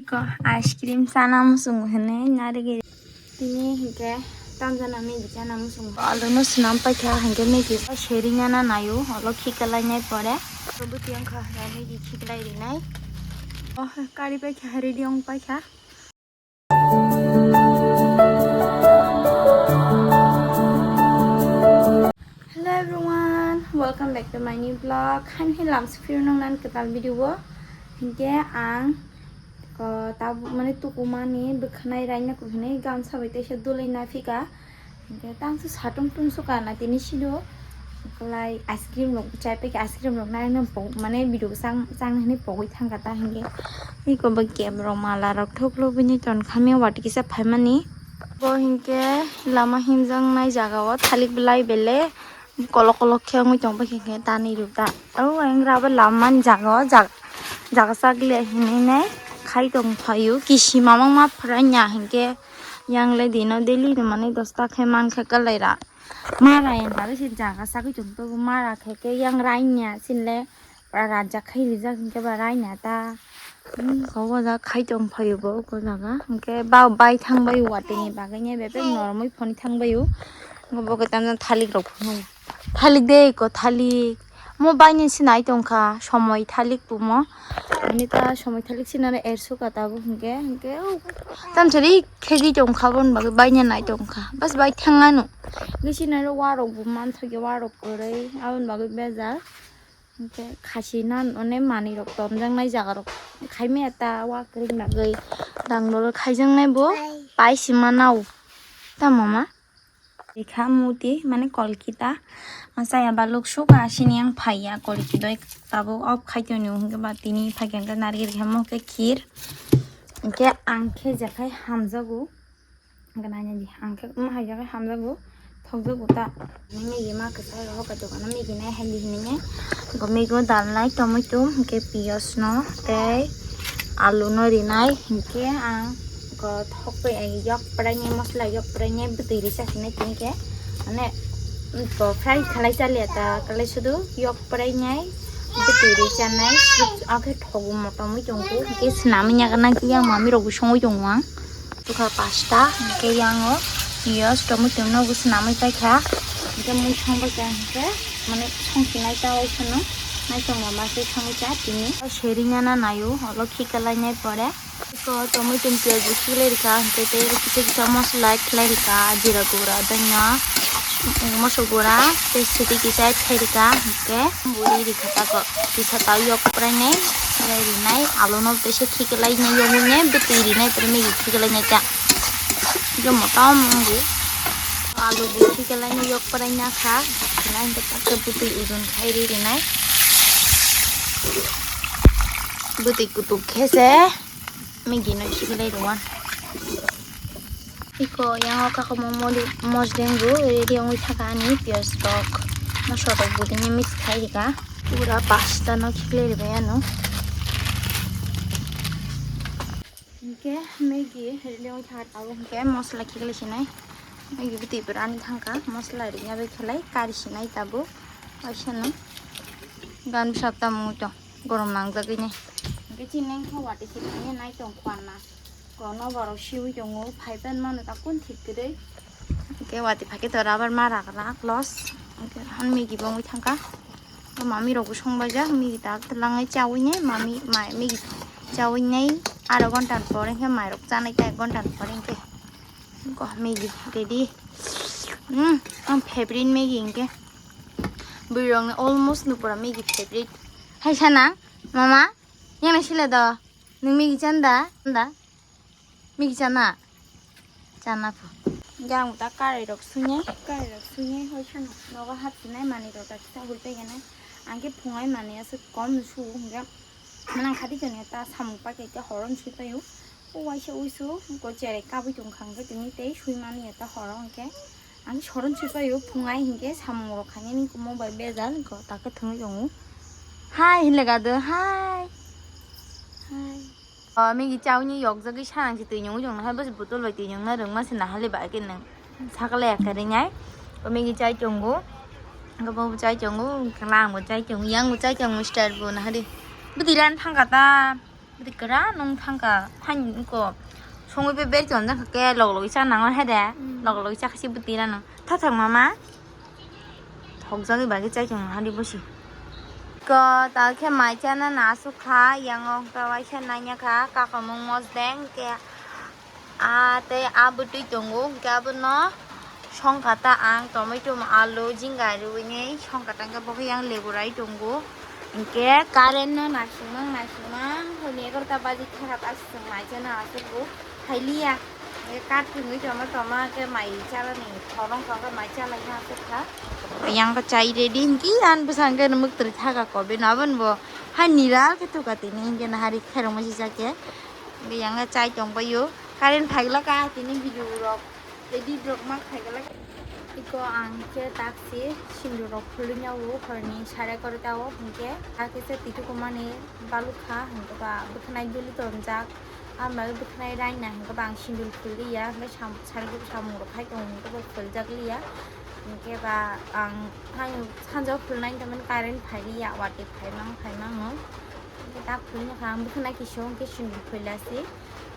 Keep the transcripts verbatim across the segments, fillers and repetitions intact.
Ko ice cream chana muchungo hinwi narigwi. Tini hinkhe tamjana Maggie chana muchungo. Alono swnam paikha hinkhe Maggie bo seri nana naio, olo khiklai nai pore. Bwtwi wngkha Maggie khiklai rinai. Oh, kari paikha, ready wng paikha. Hello everyone, welcome back to my new vlog. Haini lamsukphuru nong nan kwtal video o. Hinkhe ang ko tabuk mane tukumani bwkhanai raina kuhinai gamsa bai teisa dulai naphika. Hinkhe tangso satung tungso kana tini sino. Kwlai ice cream rok chai paikha, ice cream rok naina pok mane video chang chang hinwi pogwi thangkha ta hinkhe. Iko bo cake rok mala rok thoklo bini tonkha mia wati kisa phaimani. Bo hinkhe lama himjaknai jaga o thalik belai bele kolok kolok khe wngwi tong paikha hinkhe tanwi rwkha. Aro ang rubber lamani jaga o jaga chakle hinwi nai khai tong phaio kisi mamang ma phwrwngya hinkhe yang le dino daily rwmani dosta khe mankha kwlai ra. Mara yang bagwi se jaga sagwi tong tongo, mara khe khe yang raina sinle rajak khai rijak hinkhe ba raina ta. Hmm, ko waja khai tong phaio bo ko jaga hinkhe ba bai thang bai watwi ni bagwi ne bebak noromwi phone thang bai o. Bo khe tamjani thalik rok phunuk thalik de ko thalik. Mo baini sinai tongkha somoi thalik pumo. Ani ta somoi thalik sinare ersuka tabuk hinkhe, hinkhe, oh, tamsari khegwi tongkha, aboni bagwi baina nai tongkha. Bas bai thangano. Hinkhe sinaro warok bo manthokya, warok kwrwi, aboni bagwi bejal. Hinkhe khasi nan one manwi rok tonjaknai jaga rok khaimaya ta wa kwrwini bagwi. Dangdolo khaijaknai bo pai sima nao. Tamo ma? Rekha muti mane kolkita. Masa ya baluk suka sini yang phaiya kolki doi tabuk off khai toni hinkhe ba tini phai khe narigil khe mo khe khir. Hinkhe ang khe jekhai hamjago. Hinkhe nai nai di ang khe mo hai jekhai hamjago. Thokjago ta. Migi ma kwchai rok hokai dogano migi nai hai di hinwi. Go migi o dal nai tomato hinkhe piyaj no tei alu no rinai hinkhe ang go thok bai yok prai nai mosla yok prai nai bwtwi risa hinwi tini khe mane go fry khalai chaliya ta kalai sudu yok prai nai bwtwi ri chanai akhe thogo motom wi tongkhu hinkhe swnamwi nagana khe yang mami rok bo songwi tongo ang. Tukha pasta, hinkhe yango piyaj, tomato no bo swnamwi paikha. Hinkhe mui songbaikha hinkhe, mane songsinai ta waisano. Naitongma ma khe songwi cha tini. Seri nana naio, olo khiklai nai pore. Iko tomato piyaj bo khiklai rikha, hinkhe tei kisa kisa mosola khiklai rikha, jira gura, dhanya, moso gura, tei sidi kisa khai rikha, hinkhe buri rikha tako. Kisa ta yok prai nai, rai rinai, alu no tei se khiklai nai yogwi nai, bwtwi rinai, tei migi khiklai nai ta. Hinkhe motom wngwi alu bo khiklai nai yok prai na kha, nai hinkhe ta bwtwi ojon khai ri rinai. Bwtwi kutuk khe se migi no khiklai rwan. Iko yang o kakomo moli mosdeng bo ready wngwi thaka ani piyaj rok moso rok bo tini mix khai rika. Pura pasta no khiklai ribai ano. Hinkhe Maggie ready wngwi thaka abo hinkhe mosla khiklai sinai. Maggie bo twi pura ani thangka mosla rikya bai khelai kari sinai tabuk. Waisano gan bwsak tamo wngwi tong gorom nangjagwi nai. Hinkhe chini wngkha watwi se nai tong kwanna. Kono borok siwi tongo, phaiban mano ta kun thik kwrwi. Hinkhe watwi phai khe to rubber ma rak rak los. Hinkhe han Maggie bo wngwi thangkha. Mami rok bo songbaijak, Maggie ta twlangnai chawi nai, mami, ma-, Maggie chawi nai aro ghonta ni pore hinkhe mairok chanai ta ek ghonta ni pore hinkhe. Hinkhe Maggie ready. Hmm, ang favorite Maggie hinkhe. Bwrwi rok ni almost no pura Maggie favorite. Hai sana, mama, yang nai sile do. Nwng Maggie chan da? Chan da? Maggie chana? Chana pho. Hinkhe ang ta karai rok suinai, karai rok suinai hoi kheno nogo hapsinai manwi rok ta kisa hul paigana. Ang khe phungai manwi aswk kom su hinkhe manang khadi kani ta samung paikha khe horo sui paio. O waisa uisu ko cherai kabui tong kha hinkhe tini tei sui mani ta horo hinkhe. Ang soron sui paio phungai hinkhe samung rok khainani kumo bai bejal ko ta khe thwngwi tongo. Hai hinle ga do, hai. Hai. O, Maggie chawni yokjagwi sanang se twi nungwi tongno hai, bwswk botol bai twi nungna rwngma se nahale ba khe nang sakle ya khe rinai. O, Maggie chai tongo, abo bo chai tongo, kla ang bo chai tongo, yang bo chai tongo, mister bo nahadi. Bwtwi ran thangka ta. Bwtwi kwra nung thangkha, hain ko songwi be ber chon jang khe log logwi cha nango he de, log logwi cha khe si bwtwi ra nung. Tha thang mama. Thok jagwi bagwi chai chong hari bosi. Ko ta khe mai chana na asuk kha, yang ong ta waisa nanya kha, kakamung mosdeng ke a tei a bwtwi tongo, hwnkhe abono songkha ta ang tomato, alu, jinga riwini songkha ta, hwnkhe bo khe yang lebu rai tongo. Hwnkhe current no naisingmang naisingmang hwnwi egarota baji thangkha ta aswk mai chana aswk bo phailiya. Hwnkhe kat thwngwi tongma tongma khe mai chalani thorong kha, mai chalai aswk kha. Yang khe chai ready hwnkhe ang bwsang khe mwktwrwi thaka ko beno aboni bo hai niral khe thwkha tini hwnkhe nahari khairokma sijak khe. Hwnkhe yang khe chai tongbaio. Current phaigwlak kha tini video rok edit rok ma phaigwlak. Iko ang khe taksi sindu rok phulwi nyawo horni sare egarota o hwnkhe hakhe se titu kumani balukha hwnkhe ba bwkhanai duli tonjak. Ang bagwi bwkhanai raina hwnkhe ba ang sindu phulwi ya hwnkhe sam-, sari samung rok khai tongo hwnkhe bo phuljakliya. Hwnkhe ba ang sanjak phulnai hwnkhe mani current phailiya watwi phaimang phaimang no. Hwnkhe ta phulwi nokha ang bwkhana kisu hwnkhe sindu phulasi.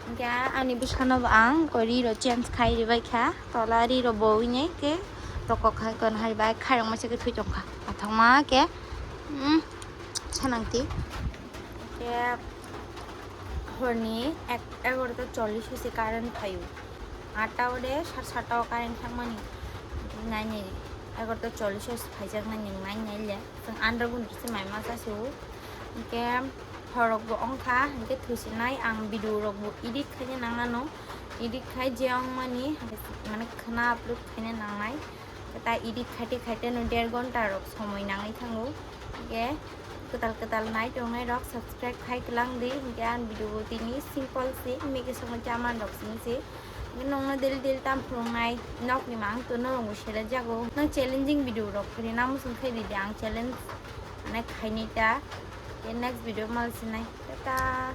Hwnkhe ani bwsano bo ang koi ri rok change khai ribai kha. Tola ri rok bo wngwi khe rokok khai kon hai bai khairokma se khe thwi tongkha. Naithokma khe, mm, sanang ti. Hwnkhe horni ek-, egarota chollish o se current phaio. Atta ode sat satta o current thangmani. Nai nai egarota chollish o se phaijak nai nai nai le. Chwng underground se mai ma chasio. Hwnkhe horok bo wngkha, hwnkhe thusinai ang video rok bo edit khaina nang ano. Edit khai je wngmani, mane khwna upload khaina nangnai. Ta edit khaite khaite no der ghonta rok somoi nangwi thango. Hwnkhe kwtal kwtal nai tongnai rok subscribe khai kwlang di. Hwnkhe ang video bo tini simple se, mege songo chaman rok sini se. Hwnkhe nokno daily daily tam phwrwngnai nokni mang to norok bo selek jago. Nang challenging video rok phari nang muchung khai di, di ang challenge mane khainai ta. Hwnkhe next video mal sinai. Tata.